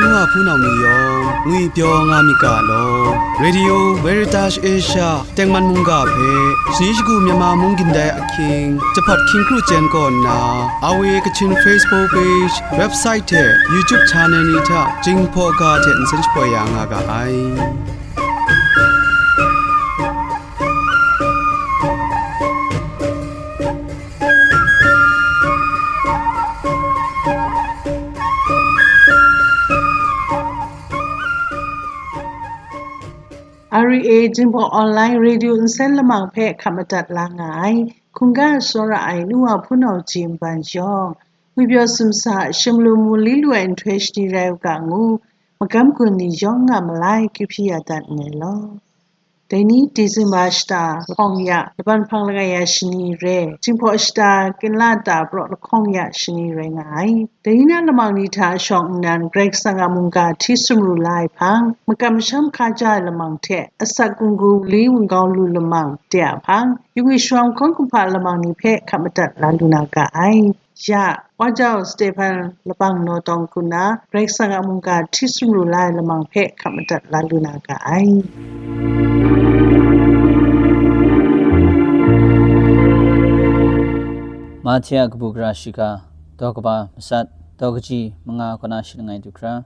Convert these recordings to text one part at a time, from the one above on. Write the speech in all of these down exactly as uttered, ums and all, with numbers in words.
Nwa hpunau ni yawng ngwipyaw nga myit ga law. Radio Veritas Asia tengman mungga hpe shani shagu Myanmar mung gindai ahkying, jahpat hkying kru chyen kaw nna, R V A Kachin Facebook page, website hte YouTube channel ni hta Jinghpaw ga hte nsen shapoi ya nga ga ai. R V A Jinghpaw Online Radio nsen lamang hpe hkap madat la nga ai, hkungga tsawra ai nu wa hpunau ji nban yawng, ngwipyaw sumsa, shim lu mu li lu ai nhtoi shani rai u ga ngu, magam gun ni yawng nga malai, kyu hpyi ya dat nngai law. Dai ni December shata lahkawng ya, laban hpang langai ya shani re, Jinghpaw shata kinla ta praw lahkawng ya shani rai nga ai. Dai ni na lamang ni hta shawng nnan, Karai Kasang a mungga hti sumru la ai hpang, makam masham hkaja ai lamang hte, asak gunggu wunli wungkau lu lamang de a hpang, yungwi shawng hkawng kumhpa lamang ni hpe hkap madat la lu na ga ai. Ya, Wa Jau Stephen Labang Naw Tawng Kun na Karai Kasang a mungga hti sumru la ai lamang hpe hkap madat la lu na ga ai. Mahte a kabu gara shiga, daw kaba matsat, daw kaji manga kaw na shi langai du hkra.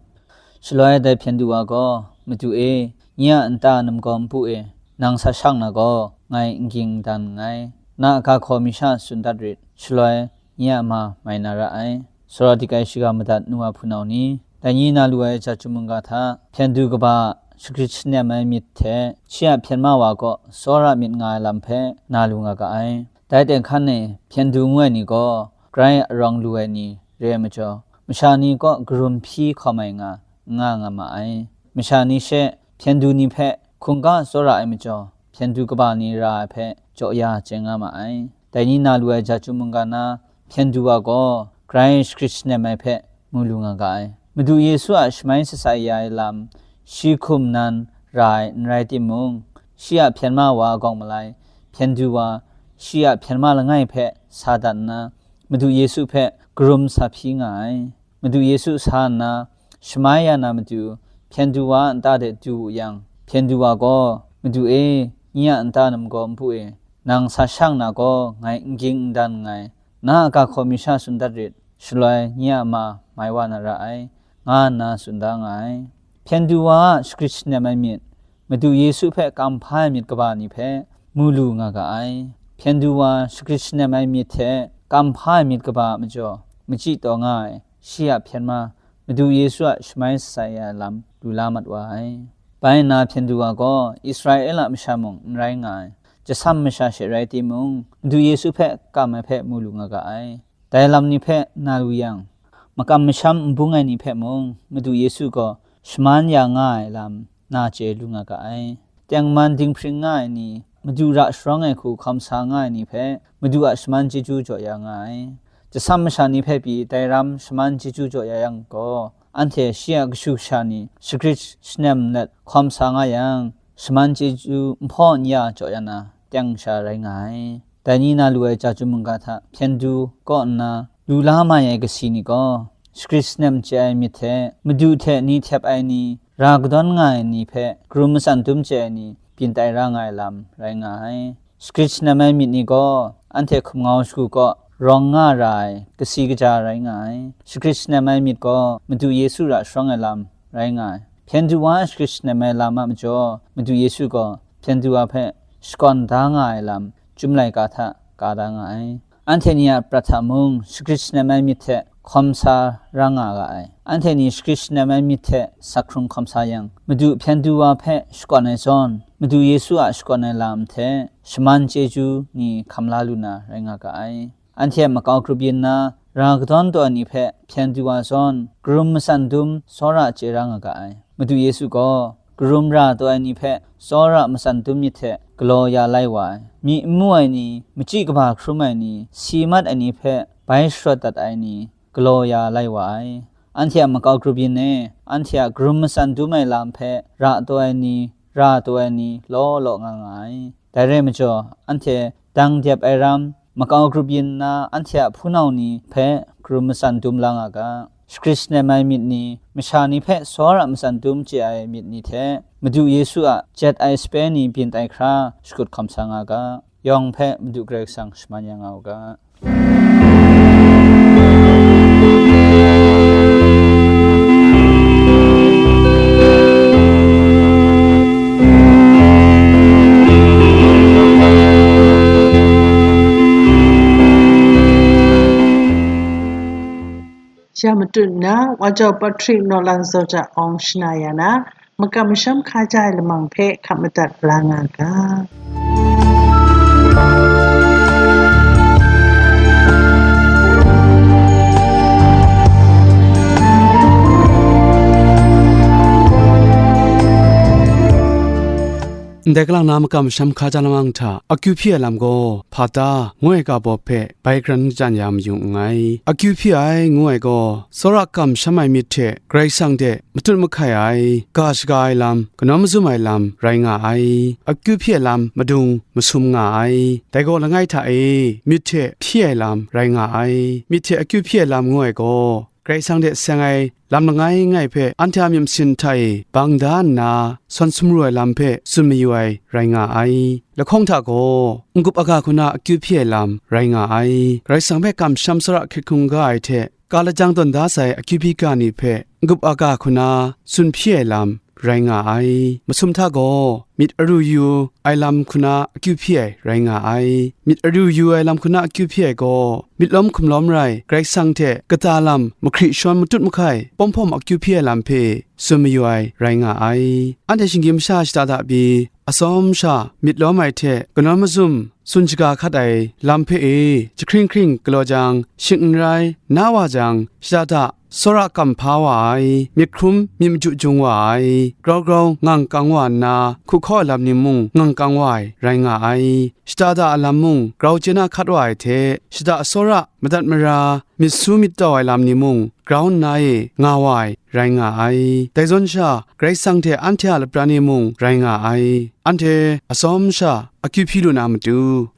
Shaloi dai hpyen du wa gaw, "Madu e, nye a nta namgaw npu e, nang sa shang na gaw, ngai n ging n dan nngai. Na a ga hkaw mi sha tsun dat rit, shaloi nye a ma mai na ra ai." Sora dik ai shiga madat nu wa hpunau ni, dai ni na lu ai ja chyum mungga hta, hpyen du kaba shagrit shanem ai myit hte, shi a hpyen ma wa kaw tsawra myit nga ai lam hpe na lu nga ga ai. Dai ten hkan e hpyen du ngu ai ni gaw, grai arawng lu ai ni re ai majaw, masha ni kaw karum hpyi hkawm ai nga, nga nga ma ai. Masha ni she hpyen du ni hpe hkungga tsawra ai majaw, hpyen du kaba ni ra ai hpe jaw ya chye nga ma ai. Dai ni na lu ai ja chyum mungga na hpyen du wa gaw, grai shagrit shanem ai hpe mu lu nga ga ai. Madu Yesu a shamai sasai ya ai lam shi hkum nan ra ai n rai timung, shi a hpyen ma wa agawng malai, hpyen du wa, shi a hpyen ma langai hpe sa dat nna, Madu Yesu hpe karum sa hpyi nga ai. Madu Yesu sa nna, shamai ya na matu, hpyen du wa a nta de du wu yang, hpyen du wa gaw, "Madu e, nye a nta namgaw npu e, nang sa shang na gaw, ngai n ging n dan nngai. Na a ga hkaw mi sha tsun dat rit, shaloi nye a ma mai wa na ra ai," nga nna tsun da nga ai. Hpyen du wa a shagrit shanem ai myit, Madu Yesu hpe kam hpa ai myit kaba ni hpe mu lu nga ga ai. Hpyen du wa shagrit shanem ai myit hte kam hpa ai myit kaba a majaw, machyi taw nga ai, shi a hpyen ma, Madu Yesu a shamai sasai ai lam lu la mat wa ai. Bai nna hpyen du wa gaw, Israela masha mung n rai nga ai, jasam masha she rai timung, Madu Yesu hpe kam ai hpe mu lu nga ga ai. Dai lam ni hpe na lu yang, makam masham n bung ai ni hpe mung, Madu Yesu gaw shaman ya nga ai lam na chye lu nga ga ai. Tengman dinghpring nga ai ni, Madu ra sharawng ai hku hkawm sa nga ai ni hpe, Madu a shaman chyeju jaw ya nga ai. Jasam masha ni hpe pyi dai ram shaman chyeju jaw ya yang gaw, anhte shi a kashu kasha ni shagrit shanem let hkawm sa nga yang, shaman chyeju nhpaw n ya jaw ya na, teng sha rai nga ai. Dai ni na lu ai ja chyum mungga hta hpyen du kaw nna, lu la mai ai kasi ni gaw, shagrit shanem chye ai myit hte, Madu hte ni htep ai ni, ra kadawn nga ai ni hpe, karum matsan dum chye ai ni, byin tai ra nga ai lam rai nga ai. Shagrit shanem ai myit ni gaw, anhte hkum ngau shagu kaw rawng nga ra ai, kasi kaja rai nga ai. Shagrit shanem ai myit gaw, Madu Yesu ra sharawng ai lam rai nga ai. Hpyen du wa a shagrit shanem ai lam a majaw, Madu Yesu gaw hpyen du wa hpe shakawn da nga ai lam, Chyum laika hta ka da nga ai. Anhte ni a prat hta mung, shagrit shanem ai myit hte hkawm sa ra nga ga ai. Anhte ni shagrit shanem ai myit hte sak hkrung hkawm sa yang, Madu hpyen du wa hpe shakawn ai zawn, Madu Yesu a shakawn ai lam hte shaman chyeju ni hkam la lu na rai nga ga ai. Anhte a makau grup yin nna, ra kadawn taw ai ni hpe hpyen du wa zawn, karum matsan dum tsawra chye ra nga ga ai. Madu Yesu gaw, karum ra taw ai ni hpe tsawra matsan dum myit hte galaw ya lai wa ai. Myi n mu ai ni, machyi kaba hkrum ai ni, si mat ai ni hpe bai sharawt dat ai ni, galaw ya lai wa ai. Anhte a makau grup yin e, anhte a karum matsan dum ai lam hpe ra taw ai ni, ra taw ai ni law law nga nga ai. Dai rai majaw, anhte dang dep ai ram, makau grup yin nna anhte a hpunau ni hpe karum matsan dum la nga ga. shagrit shanem ai myit ni, masha ni hpe tsawra matsan dum chye ai myit ni hte, Madu Yesu a jet ai sape ni byin tai hkra shakut hkawm sa nga ga, yawng hpe Madu Karai Kasang shaman ya nga u ga. Ya matut nna, Wa Jau Patrick Naw Lang Zaw Jat Awng shana ya na, makam masham hkaja ai lamang hpe hkap madat la nga ga. Ndai kalang na makam masham hkaja lamang hta akyu hpyi ai lam gaw, hpa ta, ngu ai ga baw hpe bai garan jan ya mayu nngai. Akyu hpyi ai ngu ai gaw, tsawra kamsham ai myit hte Karai Kasang hte matut mahkai ai, ga shaga ai lam, kanawn mazum ai lam rai nga ai. Akyu hpyi ai lam madung masum nga ai. Dai gaw langai hta e myit hte hpyi ai lam rai nga ai. Myit hte akyu hpyi ai lam ngu ai gaw, Karai Kasang hte seng ai lam langai ngai hpe anhte a myit masin hta e bang da nna, sawn sumru ai lam hpe tsun mayu ai rai nga ai. Lahkawng hta gaw, n-gup aga hku na akyu hpyi ai lam rai nga ai. Karai Kasang hpe kamsham tsawra hkrit hkungga ai hte, ka lajang tawn da sai akyu hpyi ga ni hpe n-gup aga hku na tsun hpyi ai lam rai nga ai. Masum hta gaw, myit aru yu ai lam hku na akyu hpyi ai rai nga ai. Myit aru yu ai lam hku na akyu hpyi ai gaw, myit lawm hkum lawm rai, Karai Kasang hte kata lam mahkri shawn matut mahkai, pawm hpawm akyu hpyi ai lam hpe tsun mayu ai rai nga ai. Anhte shinggyim masha shada da pyi, atsawm sha myit lawm ai hte kanawn mazum tsun shaga hkat ai lam hpe e jahkring hkring galaw jang, shing n rai, na wa jang, shada da tsawra kam hpa wa ai, myit hkrum myit maju jung wa ai, grau grau ngang kang wa nna, hku hkaw ai lam ni mung ngang kang wa ai rai nga ai. Shada da a lam mung grau chye na hkat wa ai hte, shada tsawra madat mara, myit su myit tau ai lam ni mung grau nna e nga wa ai rai nga ai. Dai zawn sha, Karai Kasang hte anhte a lapran e mung rai nga ai. Anhte atsawm sha akyu hpyi lu na matu,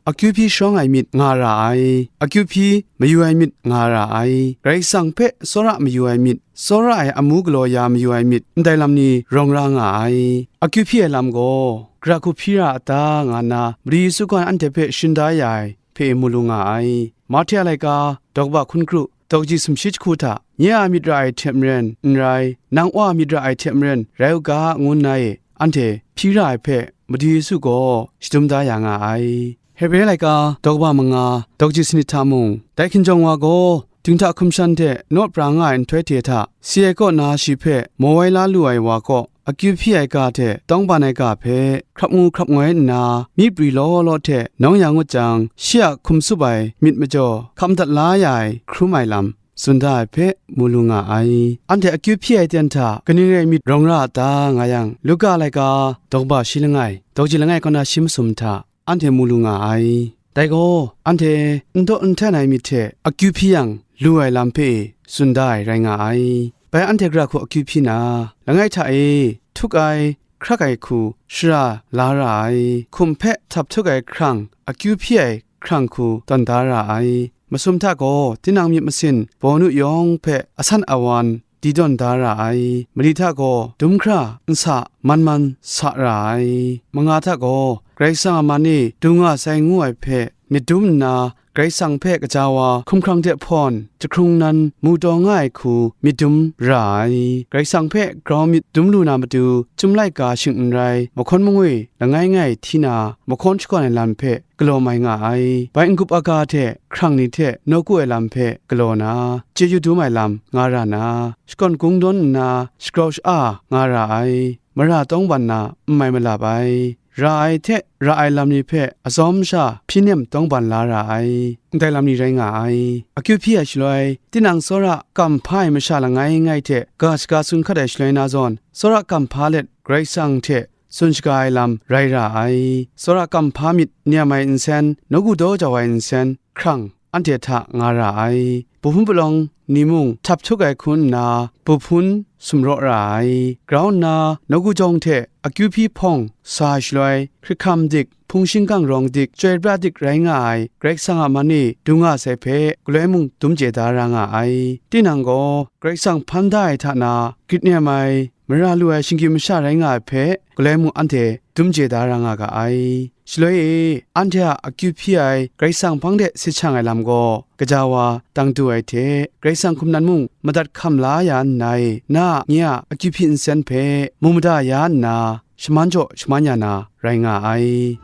akyu hpyi sharawng ai myit nga ra ai, akyu hpyi mayu ai myit nga ra ai, Karai Kasang hpe tsawra mayu ai myit, tsawra ai amu galaw ya mayu ai myit, ndai lam ni rawng ra nga ai. Akyu hpyi ai lam gaw, gara hku hpyi ra a ta, nga nna Madu Yesu gaw anhte hpe shin da ya ai hpe mu lu nga ai. Mahte a laika, daw kaba hkun kru, daw kaji sumshi jahku hta, nye a myit ra ai hte maren, n rai, nang Wa a myit ra ai hte maren, rai u ga, ngu nna e, anhte hpyi ra ai hpe Madu Yesu gaw shadum da ya nga ai. Hebre laika, daw kaba manga, daw kaji sanit hta mung, dai hkinjawng wa gaw, dinghta hkum shan hte naw pra nga ai nhtoi hte hta, si ai kaw na shi hpe maw ai la lu ai wa kaw, akyu hpyi ai ga hte tawngban ai ga hpe hkrap ngu hkrap ngoi nna, myi pri law law hte nawng ya ngut jang, shi a hkum tsup ai myit majaw hkam dat la ya ai hkrum ai lam tsun da ai hpe mu lu nga ai. Anhte akyu hpyi ai ten hta kaning rai myit rawng ra a ta, nga yang, Luka laika, daw kaba shi langai, daw kaji langai kaw na shi masum hta, anhte mu lu nga ai. Dai gaw, anhte n daw n htan ai myit hte akyu hpyi yang, lu ai lam hpe tsun da ai rai nga ai. Bai anhte gara hku akyu hpyi na, langai hta e htuk ai, hkrak ai hku shara la ra ai, hkum hpe htap htuk ai hkrang, akyu hpyi ai hkrang hku tawn da ra ai. Masum hta gaw, tinang myit masin bawnu yawng hpe asan awan di tawn da ra ai. Mali hta gaw, dum hkra nsa man man sa ra ai. Manga hta gaw, Karai Kasang a man e du nga sai ngu ai hpe myit dum nna, Karai Kasang hpe kaja wa hkumhkrang hte hpawn jahkrung nan mu taw nga ai hku myit dum ra ai. Karai Kasang hpe grau myit dum lu na matu, chyum laika shing n rai, mahkawn mangwi langai ngai hti na, mahkawn shakawn ai lam hpe galaw mai nga ai. Bai n-gup aga hte hkrang ni hte nawku ai lam hpe galaw na, chyeju dum ai lam nga ra na, shakawn kungdawn nna shagrau sha-a nga ra ai. Mara tawngban na n mai malap ai, ra ai hte ra ai lam ni hpe atsawm sha hpyi nem tawngban la ra ai, ndai lam ni rai nga ai. Akyu hpyi ai shaloi, tinang tsawra kam hpa ai masha langai ngai hte ga shaga tsun hkat ai shaloi na zawn, tsawra kam hpa let Karai Kasang hte tsun shaga ai lam rai ra ai. Tsawra kam hpa myit nem ai nsen, nawku daw jau ai nsen, hkrang, anhte hta nga ra ai. Buhpun palawng ni mung htap htuk ai hkun nna, buhpun sumraw ra ai. Grau nna, nawku jawng hte akyu hpyi hpawng sa shaloi, hkrit hkam dik, hpung shingkang rawng dik, chyoi pra dik rai nga ai Karai Kasang a man e du nga sai hpe, galoi mung dum chye da ra nga ai. Tinang gaw, Karai Kasang hpan da ai hta na, grit nem ai, mara lu ai shinggyim masha rai nga ai hpe, galoi mung anhte dum chye da ra nga ga ai. Shaloi e, anhte a akyu hpyi ai Karai Kasang hpang de sit shang ai lam gaw, kaja wa dang du ai hte, Karai Kasang hkum nan mung madat hkam la ya nna e, na a nye a akyu hpyi nsen hpe mu mada ya nna, shaman jaw shaman ya na rai nga ai.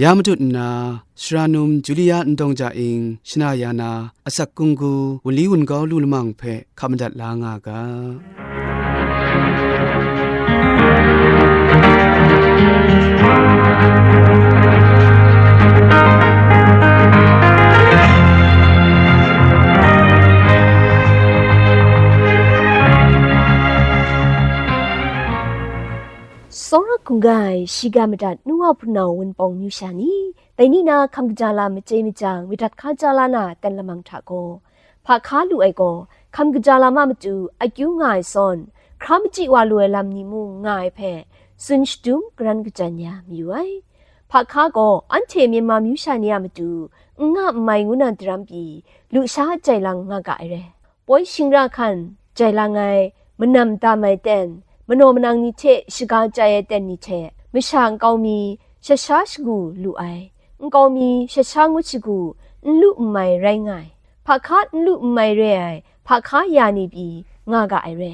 Ya matut nna, Sara num Julia Ndawng Ja Ing shana ya na, asak kunggu, wunli wungau lu lamang hpe hkap madat la nga ga. Tsawra hkungga ai shiga madat nu wa hpunau wunpawng myu sha ni, dai ni na hkam kaja lam machye machyang, madat hkaja la na ten lamang hta gaw, hpa hka lu ai gaw, hkam kaja lam a matu akyu nga ai zawn, hkra machyi wa lu ai lam ni mung nga ai hpe, tsun shadum karan kajan ya mayu ai. Hpa hka gaw anhte Myanmar myu sha ni a matu n nga n mai ngu na daram pyi, lusha jai lang nga ga ai re. Poi shingra hkan jai lang ai, manam tam ai ten, manaw manang ni hte shaga chyai ai ten ni hte, masha nkau mi shasha shagu lu ai, nkau mi shasha ngut shagu n lu n mai rai nga ai, hpa hka n lu n mai re ai, hpa hka ya ni pyi nga ga ai re.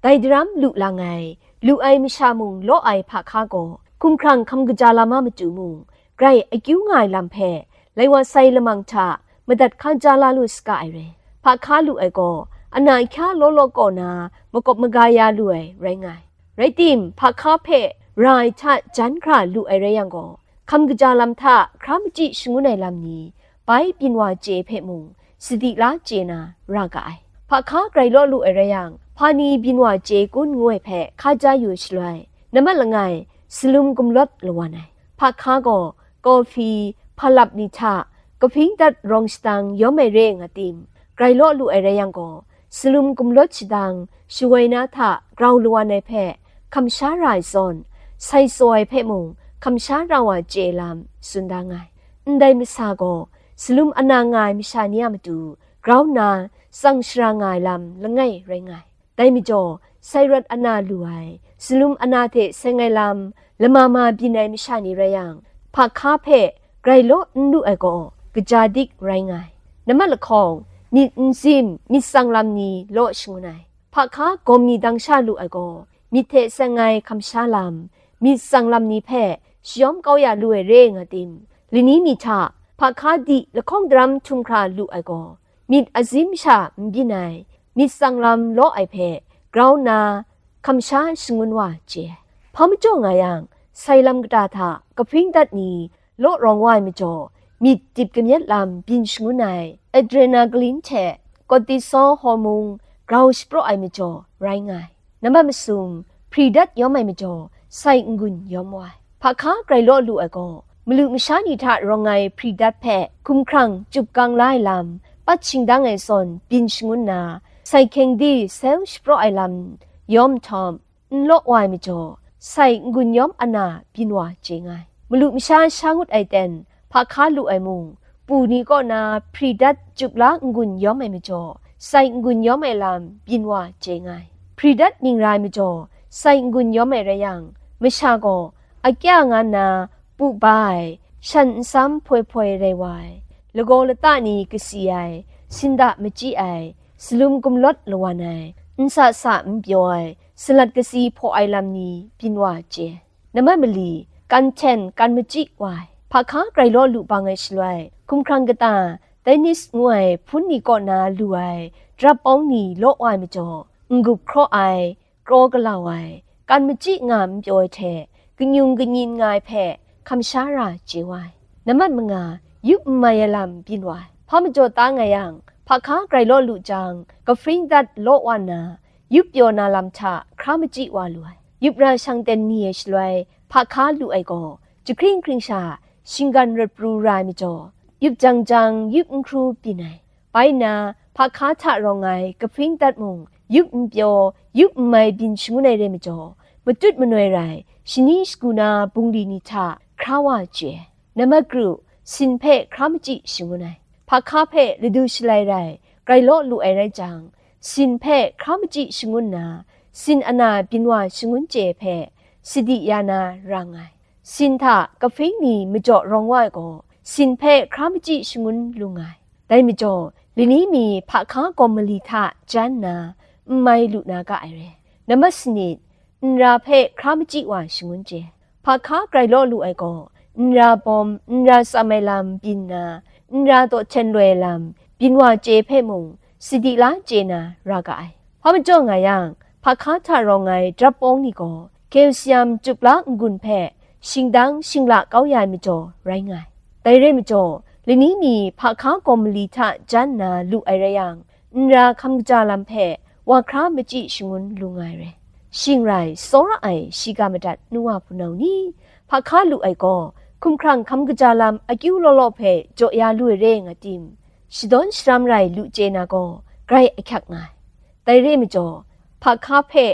Dai daram lu lang ai, lu ai masha mung law ai hpa hka gaw, hkumhkrang hkam kaja lam a matu mung, grai akyu nga ai lam hpe, lai wa sai lamang hta madat hkaja la lu saga ai re. Hpa hka lu ai gaw, ana ahkya law law kaw na makawp maga ya lu ai rai nga ai. Rai tim, hpa hka hpe ra ai hta jan hkra lu ai rai yang gaw, hkam kaja lam hta hkra machyi shangun ai lam ni, bai byin wa chye hpe mung, sadi la chye na ra ga ai. Hpa hka grai law lu ai rai yang, hpa ni byin wa chye kun ngu ai hpe hkaja yu shaloi, nambat langai, salum gumlawt lawan ai. Hpa hka gaw, kawhpi, hpa lap ni hta, kahping dat rawng shadang yawm ai re nga tim, grai law lu ai rai yang gaw, salum gumlawt shadang shawoi na hta grau lawan ai hpe, kamsha ra ai zawn, sai tsaw ai hpe mung, kamsha ra wa chye lam tsun da nga ai. Ndai masa gaw, salum ana nga ai masha ni a matu grau nna, tsang shara nga ai lam langai rai nga ai. Dai majaw, sai rawt ana lu ai, salum ana hte seng ai lam, lama ma byin ai masha ni rai yang, hpa hka hpe grai law n lu ai gaw, kaja dik rai nga ai. Nambat lahkawng, myit n zim, myit tsang lam ni law shangun ai. Hpa hka gawm ni dang sha lu ai gaw, myit hte seng ai hkamsha lam, myit tsang lam ni hpe shayawm kau ya lu ai re nga tim, lani mi hta, hpa hka di lahkawng daram htum hkra lu ai gaw, myit azim sha n byin ai, myit tsang lam law ai hpe grau nna, hkamsha shangun wa chye ai. Hpa majaw nga yang, sai lam kata hta kahpring dat ni law rawng wa ai majaw, myit dip kamyet lam byin shangun ai, adrenaline hte cortisol hormone grau shapraw ai majaw rai nga ai. Nambat masum, hpri dat yawm ai majaw, sai n-gun yawm wa ai. Hpa hka grai law lu ai gaw, malu masha ni hta rawng ai hpri dat hpe hkumhkrang chyupgang la ai lam, pat shingdang ai zawn byin shangun nna, sai hkyeng di seu shapraw ai lam yawm nhtawm, n law wa ai majaw, sai n-gun yawm ana byin wa chye nga ai. Malu masha sha ngut ai ten, hpa hka lu ai mung, pu ni kaw na hpri dat chyup la n-gun yawm ai majaw, sai n-gun yawm ai lam byin wa chye nga ai. Hpri dat ning ra ai majaw, sai n-gun yawm ai rai yang, masha gaw akya nga nna pu ba ai, shan nsam hpoi hpoi rai wa ai, lagaw lata ni kasi ai, sinda machyi ai, salum gumlawt lawan ai, nsa sa n pyaw ai, salat kasi hpaw ai lam ni byin wa chye. Nambat mali, kan hten kan machyi wa ai, hpa hka grai law lu bang ai shaloi, hkumhkrang kata, tennis ngu ai hpun ni kaw na lu ai, drap pawng ni law wa ai majaw, n-gup hkraw ai, kraw galau ai, kan machyi nga n pyaw ai hte, kanyung kanyin nga ai hpe, hkamsha ra chye wa ai. Nambat manga, yup n mai ai lam byin wa ai. Hpa majaw ta nga yang, Hpahka grai law lu jang, kahpring dat law wa nna, yup pyaw na lam hta hkra machyi wa lu ai. Yup ra shang ten ni ai shaloi, hpahka lu ai gaw, jahkring hkring sha, shinggan rawt pru ra ai majaw, yup jang jang, yup n hkru byin ai. Bai nna, hpahka hta rawng ai kahpring dat mung, yup n pyaw, yup n mai byin shangun ai re majaw, matut manoi rai, shani shagu na bungli ni hta hkra wa chye ai. Nambat kru, sin hpe hkra machyi shangun ai. Hpahka hpe ladu shalai rai, grai law lu ai rai jang, sin hpe hkra machyi shangun nna, sin ana byin wa shangun chye hpe sadi ya na ra nga ai. Sin hta kahpring ni majaw rawng wa ai gaw, sin hpe hkra machyi shangun lu nga ai. Dai majaw, lani mi hpahka gawm mali hta jan nna, n mai lu na ga ai re. Nambat sanit, nra hpe hkra machyi wa shangun chye. Hpahka grai law lu ai gaw, nra bawm, nra tsam ai lam byin nna, nra daw hten loi ai lam byin wa chye hpe mung, sadi la chye na ra ga ai. Hpa majaw nga yang, hpahka hta rawng ai drap pawng ni gaw, kalsiam cup la n-gun hpe shingdang shingla kau ya ai majaw rai nga ai. Dai rai majaw, lani mi hpahka gawm mali hta jan nna lu ai rai yang, nra hkam kaja lam hpe wa hkra machyi shangun lu nga ai re. Shing rai, tsawra ai shiga madat nu wa hpunau ni, hpahka lu ai gaw, hkumhkrang hkam kaja lam akyu law law hpe jaw ya lu ai re nga tim, shadawn sharam rai lu chye na gaw, grai ahkyak nga ai. Dai re majaw, hpahka hpe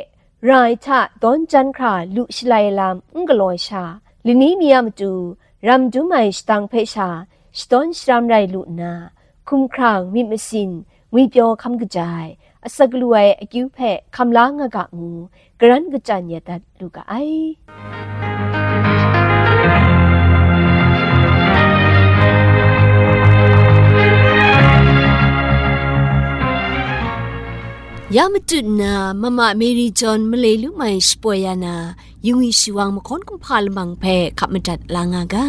ra ai hta dawn jan hkra lu shalai ai lam n galaw ai sha, lani mi a matu, ram dum ai shadang hpe sha, shadawn sharam rai lu nna, hkumhkrang, myit masin, ngwipyaw hkam kaja ai, asak lu ai akyu hpe hkam la nga ga ngu, garan kachyan ya dat lu ga ai. Ya matut nna, Mama Mary John malai lu mai shapoi ya na, yungwi shiwang mahkawn kumhpa lamang hpe hkap madat la nga ga.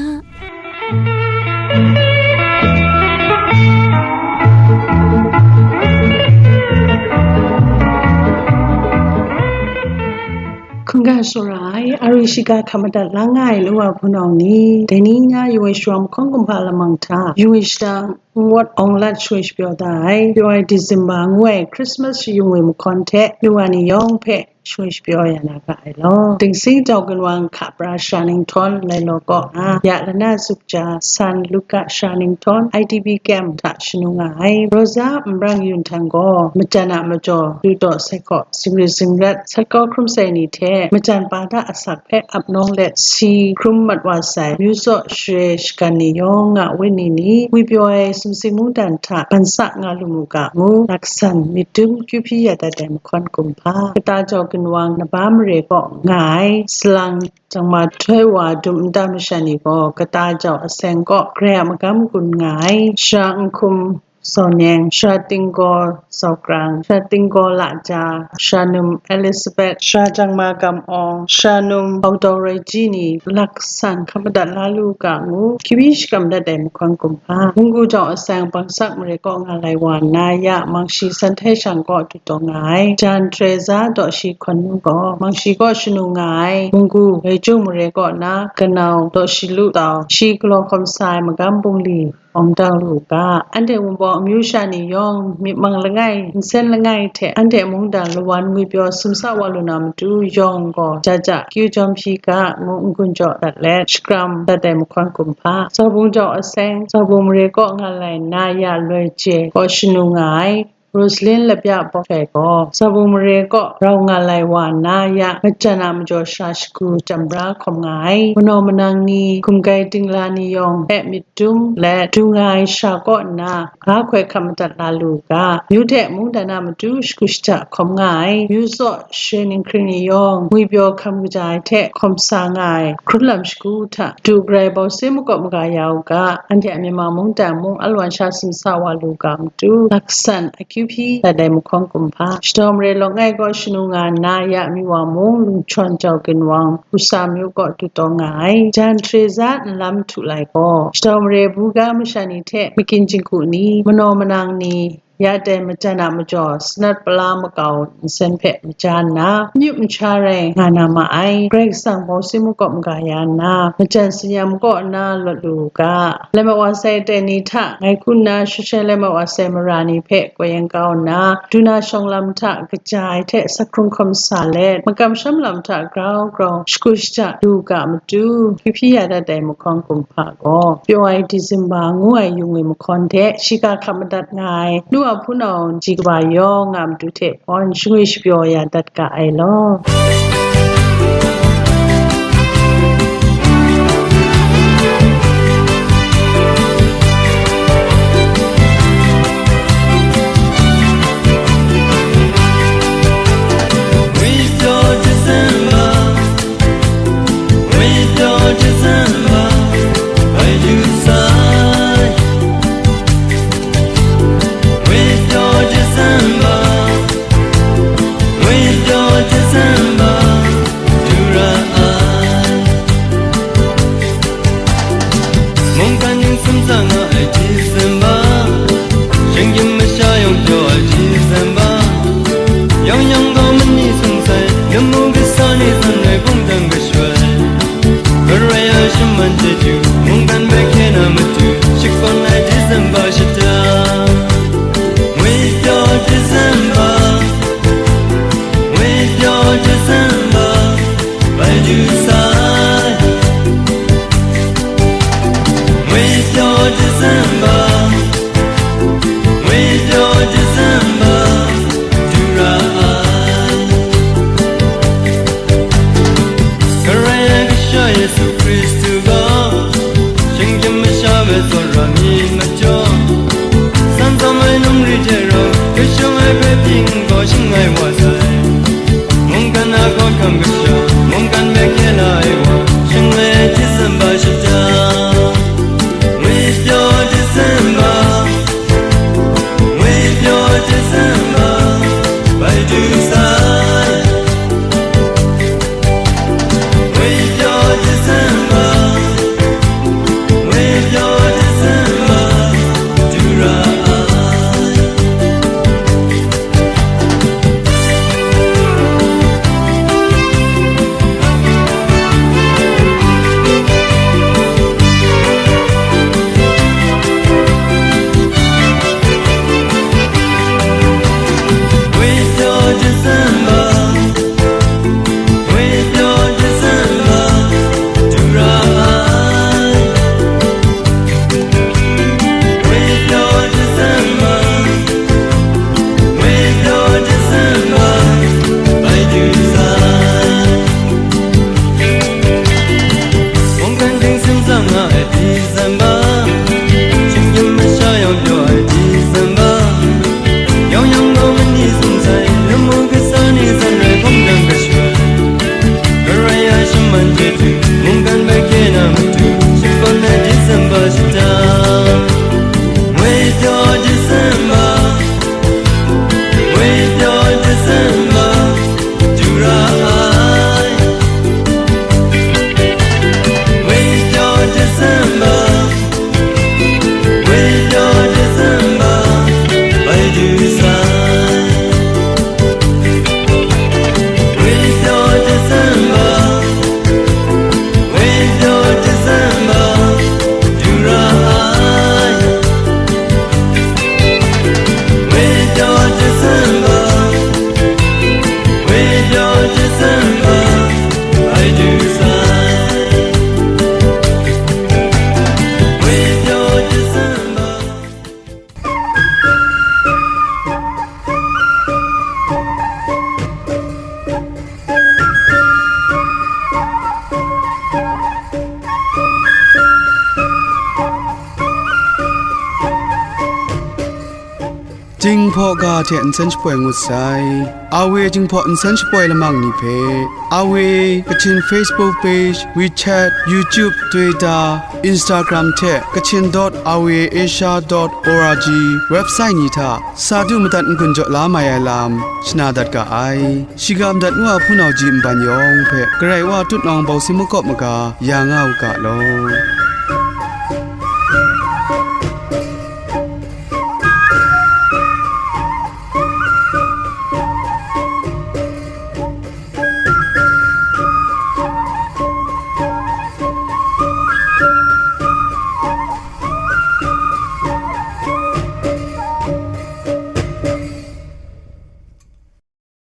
Hkungga shara ai, ari shiga hkap madat la nga ai lawa hpunau ni, dai ni na yungwi shiwang mahkawn kumhpa lamang hta, yungwi shadang Nwat Awng Lat shoi shapyaw da ai, pyaw ai December ngu ai Christmas shayung ai mahkawn hte, lawa ni yawng hpe shoi shapyaw ya na ga ai law. Dingsing jau ginwang hka pra sha Ninghtawng lai law kaw na, ya lana zup ja San Luka sha Ninghtawng I D P camp hta shanu nga ai. Rosa Nbrang Yun Htang gaw, majan a majaw, du taw sai hkaw, zingri zingrat, sat kau hkrum sai ni hte, majan pa da asak hpe ap nawng let, si hkrum mat wa sai, myu tsaw share shagan ni yawng a wenyi ni, ngwipyaw ai sumsing mungdan hta ban sa nga lu mu ga ngu, laksan myit dum kyu hpyi ya dat ai mahkawn kumhpa, kata jau ginwang naba mare kaw nga ai, salang jangma htoi wa dum nta masha ni gaw, kata jau aseng kaw grai a magam gun nga ai, sha Nhkum Zawneng, sha Tinggaw Zawkrang, sha Tinggaw Laja, sha Num Elizabeth, sha Jangma Gam Awng, sha Num Hau Daw Rai Ji ni, laksan hkap madat la lu ga ngu, kyu hpyi shakam dat ai mahkawn kumhpa, Munggu jau aseng Bangsak mare kaw nga lai wa nna, ya Mangshi San Htai Shang kaw du taw nga ai, Jan Teresa daw shi hkawn nu gaw, Mangshi kaw shanu nga ai, Munggu Wai Jung mare kaw na, kanau daw shi lu tau, shi galaw hkawm sa ai magam bungli, awng dang lu u ga, anhte Wunpawng amyu sha ni yawng, myit mang langai, nsen langai hte anhte mungdan lawan ngwipyaw sumsa wa lu na matu yawng gaw, ja ja kyu jawm hpyi ga, ngu n-gun jaw dat let, shakram dat ai mahkawn kumhpa, Zaubung jau aseng, Zaubung mare kaw nga lai nna ya loi je kaw shanu nga ai, Rosalyn Lapya Bawk Hkai gaw, Zaubung mare kaw rau nga lai wa nna ya, majan a majaw sha shagu jam bra hkawm nga ai, manaw manang ni, hkumgai dingla ni yawng hpe myit dum let du nga ai sha kaw nna, ga hkoi hkap madat la lu u ga, myu hte mungdan a matu shagu shada hkawm nga ai, myu tsaw share ninghkring ni yawng, ngwipyaw hkam kaja ai hte hkawm sa nga ai, hkrun lam shagu hta, du garai bau sai makawp maga ya u ga, anhte a Myanmar mungdan mung alwan sha sumsa wa lu ga matu, laksan akyu hpyi dat ai mahkawn kumhpa, shadaw mare lawng ai gaw shanu nga nna ya mi wa mung, Lungchawn jau ginwang, Usa myu kaw du taw nga ai, Jan Teresa nlam htu lai gaw, shadaw mare buga masha ni hte, makyin jinghku ni, manaw manang ni, ya tai majan a majaw, sanat pala makau nsen hpe maja nna, myu masha rai nga na ma ai. Karai Kasang bawsi makawp maga ya nna, majan sayam kaw nna lawt lu u ga. Lamat wa sai tai ni hta ngai hku nna shashai lamat wa sai mara ni hpe koi yang kau nna, duna shawng lam hta kaja ai hte sa hkrung hkawm sa let, makamsham lam hta grau grau shagu shaja lu u ga matu, hpyi hpyi ya dat ai mahkawn kumhpa gaw, pyaw ai December ngu ai yung e mahkawn hte shiga hkap madat nga ai, nu a hpunau ji kaba yawng a matu hte hpawn shangwi shapyaw ya dat ga ai law. Mungkan ningsum sa nga ai December, shinggyim masha yawng pyaw ai December, yang yang gaw mani sung sai, lamu kasa ni san rai hpung dang kashoi. Karai a shaman chyeju, mungkan bai hkye na matu, shakawn ai December shata. Ngwi pyaw December, ngwi pyaw December, bai du sai. Ngwi pyaw December, ngwi pyaw December, du ra ai. Karai ai Kasha Yesu Hkristu gaw, shinggyim masha hpe tsawra mi majaw, san tsawm ai nungri hte rau, kashung ai hpe pyi n gaw shangai wa sai. Mungkan a kawt hkam kasha, mungkan hpe hkye la ai wa, shangai ai December shata. Ngwi pyaw December, ngwi pyaw December, bai du sai. Ngwi pyaw December, ngwi pyaw December, du ra ai. Ngwi pyaw December, ngwi pyaw December, du ra ai. Ngwi pyaw December, ngwi pyaw December, bai du sai. Mungkan ningsum sa nga ai December, shinggyim masha yawng pyaw ai December, yawng yawng gaw mani sung sai, lamu kasa ni san rai hpung dang kashoi. Karai a shaman chyeju, mungkan bai hkye na matu, shakawn ai December shata. Ngwi pyaw December, ngwi pyaw December, du ra ai. Ngwi pyaw December, ngwi pyaw December, bai du sai. Ngwi pyaw December, ngwi pyaw December, du ra ai. Ngwi pyaw December, ngwi pyaw December, bai du sai. Ngwi pyaw December. Jinghpaw ga hte nsen shapoi ngut sai. A W Jinghpaw nsen shapoi lamang ni hpe, A W Kachin Facebook page, WeChat, YouTube, Twitter, Instagram hte Kachin dot R V A Asia dot O R G website ni hta sa du madat n-gun jaw la mai ai lam shana dat ga ai. Shiga madat ngu a hpunau ji nban yawng hpe Karai Wa tutnawng bawsi makawp maga ya nga u ga law.